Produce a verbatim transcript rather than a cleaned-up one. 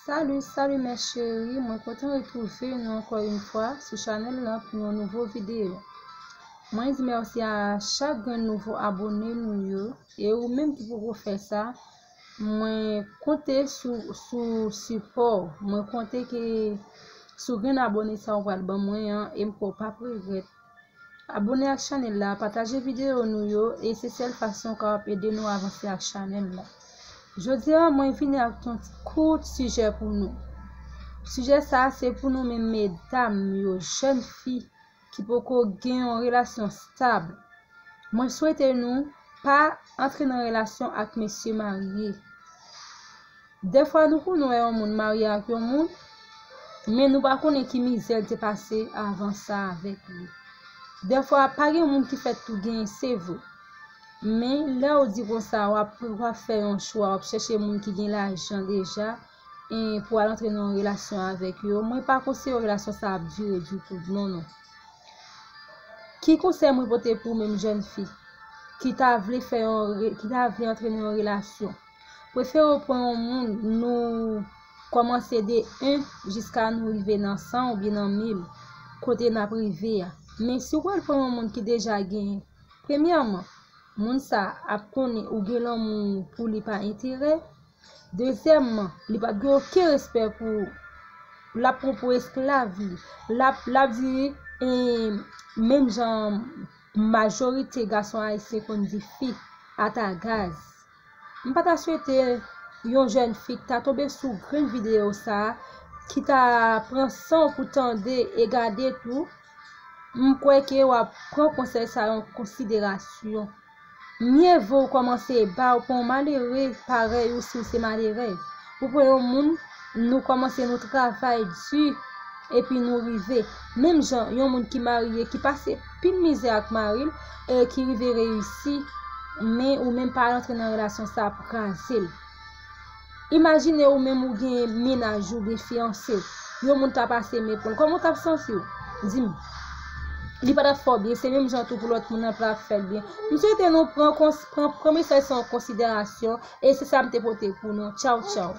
Salut, salut mes chéris, mwen kontan retwouve nou ankò yon fwa sou chanèl lan pou yon nouvo videyo. Mwen di mèsi a chak grenn nouvo abone nou yo, e ou menm ki poko fè sa, mwen konte sou, sou sipò, mwen konte ke sou grenn abone sa ou pral ban mwen an, e m kwè w p ap regrèt. Abone ak chanèl la, pataje videyo nou yo, e se sèl fason w kapab ede nou avanse ak chanèl la. Jodi a, mwen vini ak yon kout sijè pou nou. Sijè sa a se pou nou menm medam yo, jèn fi ki poko gen yon relasyon stab. Mwen swete nou pa antre nan relasyon ak mesye marye. Dèfwa nou konnen wè yon moun marye ak yon moun, men nou pa konnen ki mizè l te pase avan sa avèk li. Dèfwa pa gen moun ki fèt tou genyen, se vre. Men lè w di konsa, w ap, w ap fè yon chwa, w ap chèche moun ki gen lajan deja, e pou al antre nan yon relasyon avèk yo, mwen pa konseye relasyon sa ap dire ditou, non, non. Ki konsèy mwen pote pou menm jèn fi ki ta vle fè yon re-, ki ta vle antre nan yon relasyon? Prefere w pran yon moun nou kòmanse de en jiska nou rive nan san oubyen nan mil, kote n ap rive a. Men si w pral pran yon moun ki deja genyen, premyèman, moun sa ap konnen ou gen lanmou pou li pa enterè. Dezyèmman, li p ap gen okenn respè pou ou. L ap pran pou esklav li. L ap, l ap di, e, menm jan majorite gason ayisyen konn di fi ata gaz. M pa ta swete yon jèn fi ki ta tonbe sou grenn videyo sa a, ki ta pran san w pou tande e gade tou, m kwè ke w ap pran konsèy sa yo an konsiderasyon. Mye vo w kòmanse ba w pran yon malere parèy ou si w se malerèz. Ou pran yon moun, nou kòmanse nou travay di, epi nou rive. Menm jan yon moun ki marye, ki pase pil mizè ak mari l, e ki rive reyisi, men ou menm pa rantre nan relasyon sa ap kraze l. Imajine ou menm ou gen mennaj ou byen fiyanse w, yon moun ta pase men pou l, kòman w t ap santi w? Di m. Li pa t ap fè w byen, se menm jan tou pou lòt moun nan pa t ap fè l byen. M swete nou pran kons-, pran, pran mesaj sa an konsiderasyon, e se sa m te pote pou nou. Tchaw, tchaw.